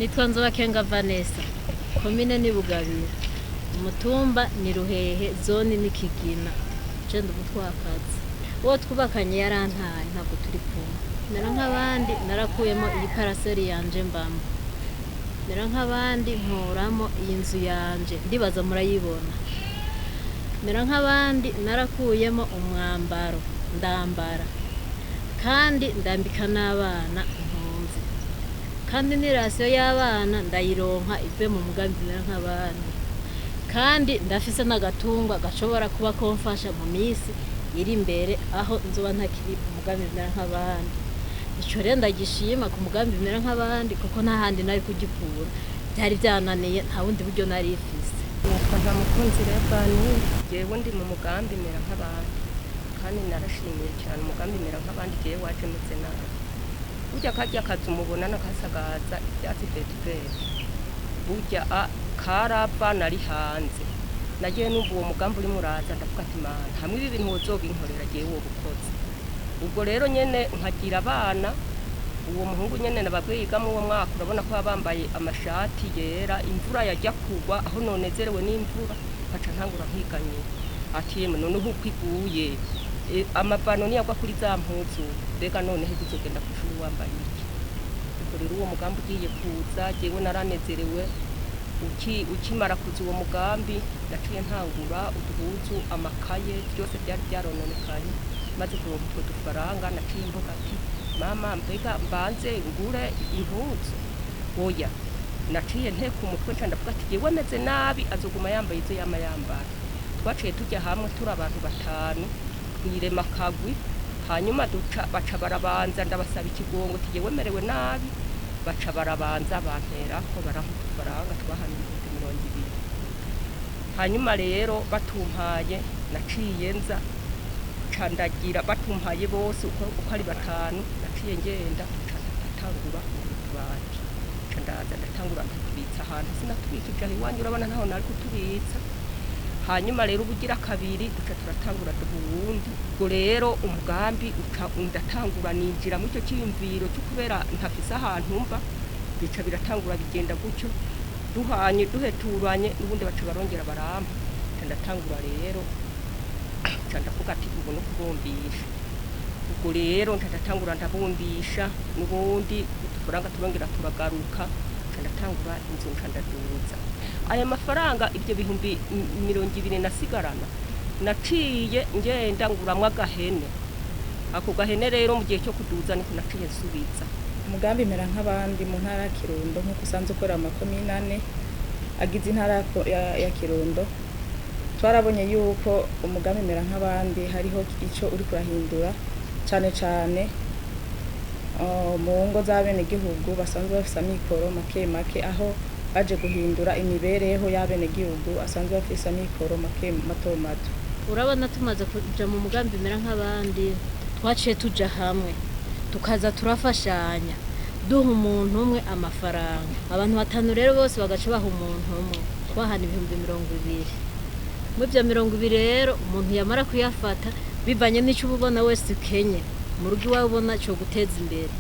Nitwa Nzobakenga Vanessa, komine ni Bugabira, umutumba ni Ruhehe, zone ni Kigina. Je ndi umutwakazi. Uwo twubakanye yarantaye, ntabwo turi kumwe. Mera nk'abandi narakuyemo iyi paraseri yanje mbamwo. Mera nk'abandi nkuramo iyi nzu yanje, ndibaza murayibona. Mera nk'abandi narakuyemo umwambaro ndambara, kandi ndambika n'abana ntunze. Kandi n'irasiyo y'abana ndayironka ive mu mugambi mera nk'abandi. Kandi ndafise n'agatungwa gashobora kuba komfasha mu minsi iri imbere aho nzoba ntakiri mu mugambi mera nk'abandi. Ico rero ndagishima ku mugambi mera nk'abandi kuko nta handi nari kugikura, vyari vyananiye, nta bundi buryo nari mfise. Nitwa Ntamukunzi Revani, jewe ndi mu mugambi mera nk'abandi, kandi narashimiye cyane umugambi mera nk'abandi. Jewe waje meze nabi, burya karya kazu mubona nakasagaza ivyatsi vetiveri, burya karava nari hanze. Nagiye numva uwo mugambi urimo uraza, ndavuga ati: "Mana, hamwe ibi bintu wozobinkorera, jewe wobukoze." Ubwo rero nyene nkagira abana, uwo muhungu nyene nababwiye yiga muri uwo mwaka, urabona ko baba bambaye amashati yera. Imvura yajya kugwa, aho nonezerewe n'imvura, nkaca ntangura nkiganyira ati: "Yemwe, noneho uko iguye, amavano niyagwa kuri za mpuzu, mbega noneho uzogenda kw'ishuri wambaye iki?" Ubwo rero uwo mugambi ugiye kuza, jewe naranezerewe. Ukimara kuza uwo mugambi, naciye ntangura uduhuzu, amakaye, byose byari byarononekaye. Maze kuronka utwo dufaranga, naciye mvuga ati: "Mama, mbega mbanze ngure impuzu?" Oya, naciye nteka umutwe, nca ndavuga ati: "Jewe meze nabi, azoguma yambaye izo yama yambara." Twaciye tujya hamwe turi abantu batanu, twirema akagwi, hanyuma duca baca barabanza, ndabasaba ikigongo ati: "Jewe merewe nabi." Baca barabanza banterako, barampa udufaranga twahana 20,000. Hanyuma rero batumpaye, naciye nza nca ndagira, batumpaye bose uko ari batanu, naciye ngenda nca ndatangura utubati, nca ndaza ndatangura ndatubitsa ahantu sinatubikije aho iwanyu, urabona ntaho nari kutubitsa. Hanyuma rero ubugira kabiri duca turatangura duha uwundi. Ubwo rero umugambi uca ndatangura ninjira muri icyo cyiyumviro cyo kubera ntafise ahantu mba, bica biratangura bigenda gutyo, duhanye duheturanye n'ubundi baca barongera barampa, nca ndatangura rero, nca ndavuga ati: "Ubu no kubumbisha." Ubwo rero nca ndatangura ndabumbisha, n'ubundi udufaranga turongera turagaruka, nca ndatangura inzu, nca ndaduza aya mafaranga, ibyo 20,000 nasigarana, naciye ngenda nguramwo agahene. Ako gahene rero mu gihe cyo kuduza niko naciye nsubiza. Umugambi mera nk'abandi mu ntara ya Kirundo, nk'uko usanzwe ukorera amakomine ane agize intara ya Kirundo, twarabonye yuko umugambi mera nk'abandi hariho ico uri kurahindura cane cane mu ngo z'abenegihugu basanzwe bafise amikoro make make, aho baje guhindura imibereho y'abenegihugu asanzwe bafise amikoro make mato mato. Urabona tumaze kuja mu mugambi mera nk'abandi, twaciye tuja hamwe, tukaza turafashanya, duha umuntu umwe amafaranga. Abantu batanu rero bose bagaca baha umuntu umwe, twahana 20,000. Muri ivyo 20 rero, umuntu yamara kuyafata, bivanye n'ico uba ubona wese ukenye mu rugo iwawe, ubona co guteza imbere.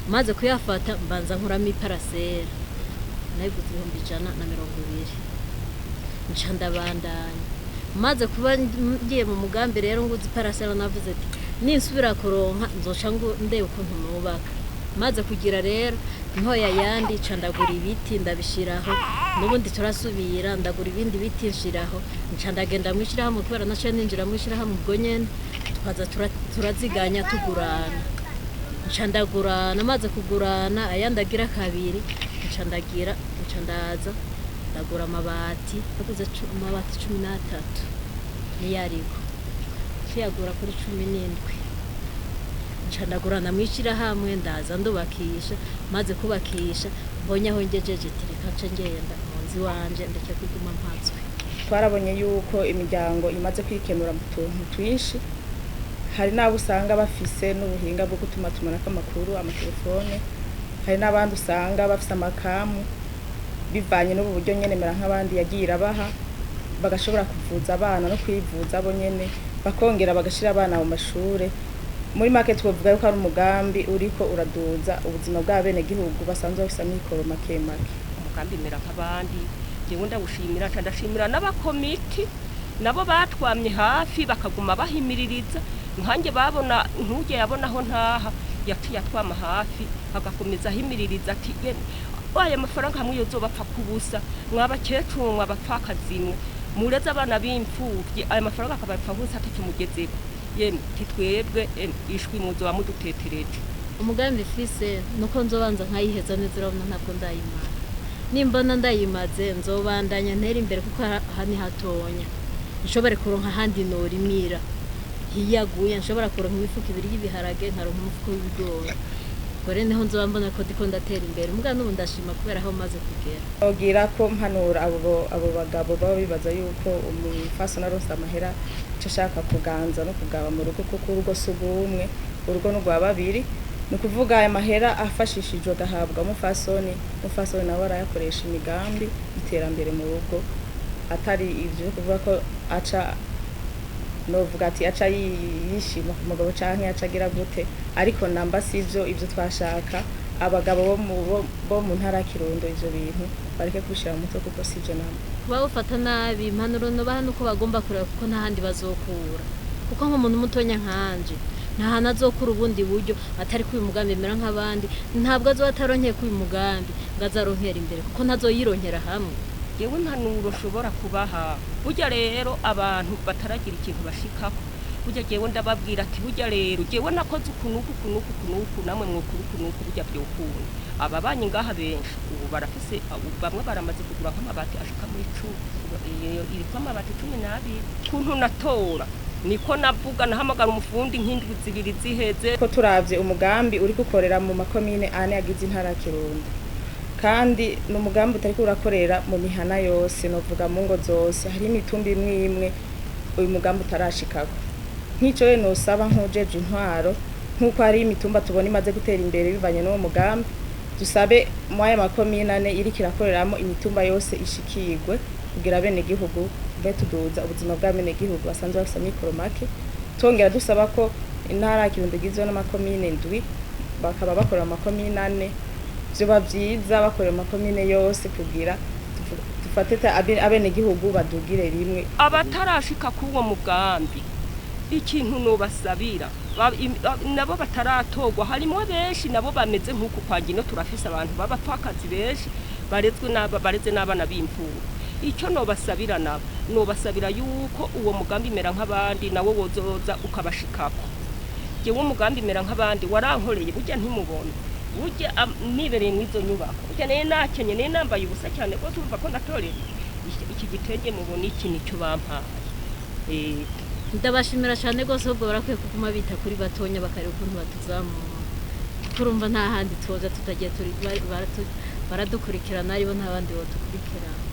Maze kuyafata, mbanza nkuramo iparasera, nayiguze 120,000, nca ndabandanya. Maze kuba ngiye mu mugambi rero, nguze iparasera, navuze ati: "Ninsubira kuronka nzoca ndeba ukuntu nubaka." Maze kugira rero ntoya yandi, nca ndagura ibiti ndabishiraho, n'ubundi turasubira ndagura ibindi biti nshiraho, nca ndagenda mw'ishirahamwe, kubera naciye ninjira mw'ishirahamwe ubwo nyene, tukaza turaziganya tugurana, nca ndagurana. Maze kugurana ayandi agira kabiri, nca ndagira, nca ndaza ndagura amabati. Naguze amabati 13, niyo ariko tuyagura kuri 17, nca ndagurana mw'ishirahamwe, ndaza ndubakisha. Maze kubakisha, mbonye aho ngejeje, ati: "Reka nce ngenda mu nzu iwanje, ndeke kuguma mpatswe." Twarabonye yuko imiryango imaze kwikenura mu tuntu twinshi. Hari n'abo usanga bafise n'ubuhinga bwo gutumatumanako amakuru, amatelefone, hari n'abandi usanga bafise amakamu, bivanye n'ubu buryo nyene mera nk'abandi yagiye irabaha, bagashobora kuvuza abana no kwivuza bo nyene, bakongera bagashira abana mu mashure. Muri make twovuga yuko ari umugambi uriko uraduza ubuzima bw'abenegihugu basanzwe bafise amikoro make make. Umugambi mera nk'abandi jewe ndawushimira, nca ndashimira n'abakomiti nabo batwamye hafi bakaguma bahimiririza nkanjye babona ntujye yabona aho ntaha yaciye atwama hafi agakomeza ahimiririza ati "Yemwe, aya mafaranga hamwe yozobapfa kubusa mwabakecuru mwabapfakazimwe mureze abana b'imfuvyi aya mafaranga akabapfa busa atakimugezeko yemwe titwebwe emwe, ishwi muzoba mudutetereje." Umugambi mfise nuko nzobanza nkayiheza neza, urabona ntabwo ndayimara. Nimbona ndayimaze nzobandanya ntera imbere, kuko aha ni hatonya, nshobore kuronka ahandi norimira hiyaguye, nshobora kuronka imifuko ibiri y'ibiharage, nkaronka umufuko w'ibigori. Ubwo rero niho nzoba mbona ko ndiko ndatera imbere. Muga n'ubu ndashima kubera aho maze kugera. Nogira ko mpanura abo bagabo baba bibaza yuko umufasoni aronse amahera aca ashaka kuganza no kugaba mu rugo, kuko urugo si urw'umwe, urugo ni urwa babiri. Ni ukuvuga aya mahera afashishijwe agahabwa umufasoni, umufasoni nawe arayakoresha imigambi iterambere mu rugo, atari ivyo kuvuga ko aca novuga ati aca yishima ku mugabo canke aca agira gute, ariko namba sivyo. Ivyo twashaka abagabo bo mu ntara ya Kirundo ivyo bintu bareke kubishira mu mutwe, kuko sivyo namba. Bawufata nabi, impanuro nobaha nuko bagomba kureba, kuko nta handi bazokura, kuko nk'umuntu mutonya nkanje nta hantu azokura ubundi buryo atari k'uyu mugambi mera nk'abandi. Ntabwo azoba ataronkeye k'uyu mugambi ngo azaronkera imbere, kuko ntazoyironkera hamwe. Jewe impanuro nshobora kubaha, burya rero abantu bataragira ikintu bashikako, burya jewe ndababwira ati burya rero jewe nakoze uku n'uku uku n'uku uku n'uku, namwe mwokora uku n'uku, burya vyokunda. Aba banyi ngaha benshi ubu barafise, bamwe baramaze kugura nk'amabati ashika muri 10, iyo iriko amabati 12. Kuntu natora niko navuga, nahamagara umufundi nk'indwi 2 ziheze. Ko turavye umugambi uri gukorera mu makomine ane agize intara ya Kirundo, kandi ni umugambi utariko urakorera mu mihana yose, novuga mu ngo zose, hari imitumba imwe imwe uyu mugambi utarashikako. Nk'ico rero nosaba nk'ujeje intwaro, nk'uko hari imitumba tubona imaze gutera imbere bivanye n'uwo mugambi, dusabe mu aya makomine ane iriko irakoreramo imitumba yose ishikirwe, kugira abenegihugu be tuduza ubuzima bw'abenegihugu basanzwe bafise amikoro make. Twongera dusaba ko intara ya Kirundo igizwe n'amakomine 7, bakaba bakorera mu makomine ane, vyoba vyiza bakorera mu makomine yose, kugira dufate abenegihugu badugire rimwe. Abatarashika k'uwo mugambi, ikintu nobasabira nabo bataratorwa, harimo benshi nabo bameze nk'uku kwa Ngino, turafise abantu b'abapfakazi benshi barezwe n'aba bareze n'abana b'imfubyi. Icyo nobasabira nabo, nobasabira yuko uwo mugambi mera nk'abandi nawo wozoza ukabashikako. Jewe umugambi mera nk'abandi warankoreye, burya ntimubona, burya nibereye mw'izo nyubako, burya nari nakenye, nari nambaye ubusa cyane rwose. Urumva ko natoreye iki gitenge mubona, iki nicyo bampaye. Ndabashimira cyane rwose, ahubwo barakwiye kuguma bita kuri batonya, bakareba ukuntu batuzamura, kuko urumva nta handi twoza tutagiye turi baradukurikirana, aribo nta bandi bodukurikirana.